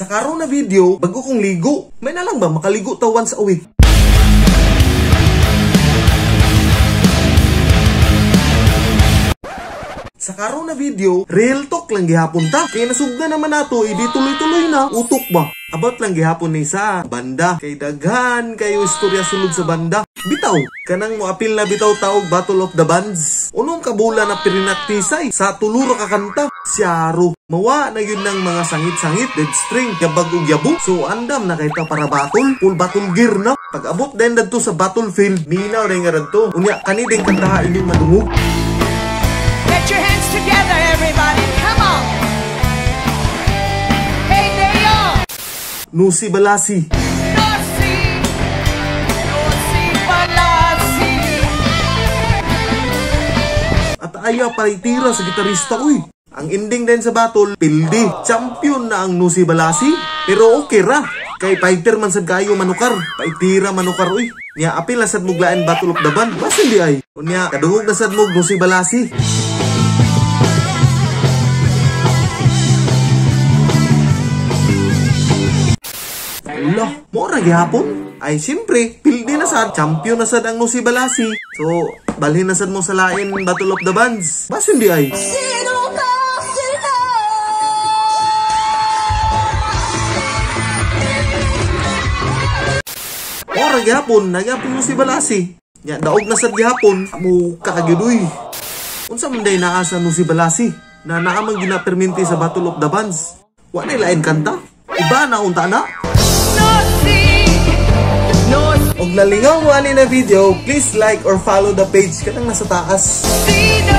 Sa karon na video, bago kong ligo. May na lang ba makaligo ta once a week? Sa karon na video, real talk lang gihapon ta. Kay nasugda naman nato, idi tuloy-tuloy na. Utok ba? About lang gihapon ni sa banda. Kay daghan kayo istorya sulod sa banda. Bitaw, kanang moapil na bitaw taog Battle of the Bands. Unong kabula na pirinaktisay sa tuluro ka kanta. Siyaro, mawa na yun ng mga sangit-sangit, dead string, yabag ug yabo. So andam na kay ta para battle, full battle gear na. Pag abot din dadto sa battlefield, minaw rin nga dadto. Unya kani din kantaha inyong madungog. Get your hands together, everybody. Come on. Hey, Deo. Nusi Balasi. Nusi, Nusi Balasi. At aya paitira sa gitarista, uy. Ang ending din sa battle, pildi. Champion na ang Nusi Balasi. Pero okay ra. Kay fighter man sad kayo manukar. Paitira manukar, uy. Nya apil na sad muglaan Battle of the Band. Basin di ay. Unya kadungog na sad mog Nusi Balasi. Ala, mo ra gihapon. Ay siyempre, pildi na sad, champion na sad ang Nusi Balasi. So, balhin na sad mo sa lain Battle of the Bands. Basin di ay. Sino ka sila? Ora gihapon, nagyapon Nusi Balasi. Nya daog na sad gihapon, muka gyud uy. Unsa man day naa sa Nusi Balasi na naa man ginaperminti sa Battle of the Bands? Wa nay lain kanta. Iba na unta na. Og nalingaw mo ani na video, please like or follow the page kanang nasa taas. Sino?